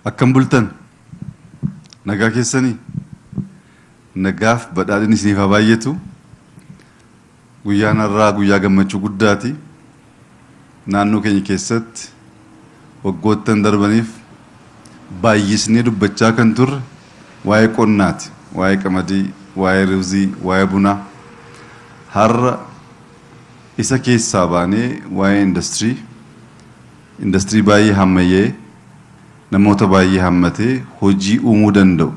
Akkam bultan nagaa keessanii nagaaf badhaadhinni isiniif haa baay'atu. Guyyaan har'aa guyyaa gammachuu guddaati. Naannoo keenya keessatti waggoottan darbaniif baay'isnee dubbachaa kan turre waa'ee qonnaati, waa'ee qamadii, waa'ee ruuzii, waa'ee bunaa. Har'a isa keessaa baanee waa'ee industirii, industirii baay'ee hammayyee namoota baay'ee hammatee hojii uumuu danda'u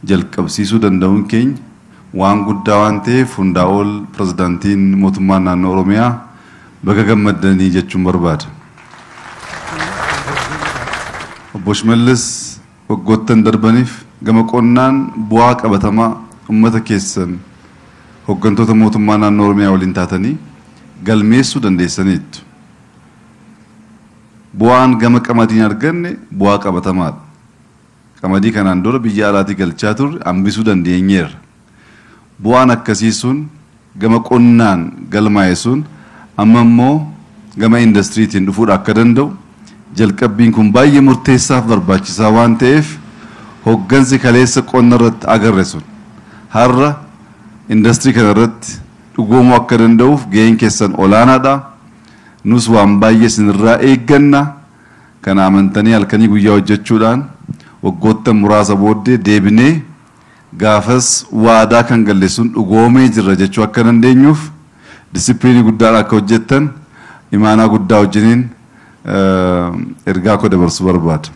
jalqabsiisuu danda'uun keenya waan guddaa waan ta'eef hundaa ol pirezidaantiin mootummaa naannoo Oromiyaa baga gammaddanii jechuun barbaada. Obbo Shimallis waggoottan darbaniif gama qonnaan bu'aa qabatamaa uummata keessan hooggantoota mootummaa naannoo Oromiyaa waliin taatanii galmeessuu dandeessaniittu. Bu'aan gama qamadiin arganne bu'aa qabatamaadha. Qamadii kanaan dura biyya alaatii galchaa turre hambisuu dandeenyeerra. Bu'aan akkasii sun gama qonnaan galmaa'e sun amma immoo gama indastiriitiin dhufuudha akka danda'u jalqabbiin kun baay'ee murteessaaf barbaachisaa waan ta'eef hooggansi kaleessa qonna irratti agarre sun har'a indastirii kana irratti dhugoomuu akka danda'uuf gaheen keessan olaanaadha. Nus waan baay'ee isinirraa eegganna. Kana amantanii halkanii guyyaa hojjechuudhaan waggoottan muraasa booddee deebinee gaafas waadaa kan galle sun dhugoomee jirra jechuu akka dandeenyuuf disipiliinii guddaan akka hojjettan imaanaa guddaa wajjiniin ergaa koo dabarsuu barbaada.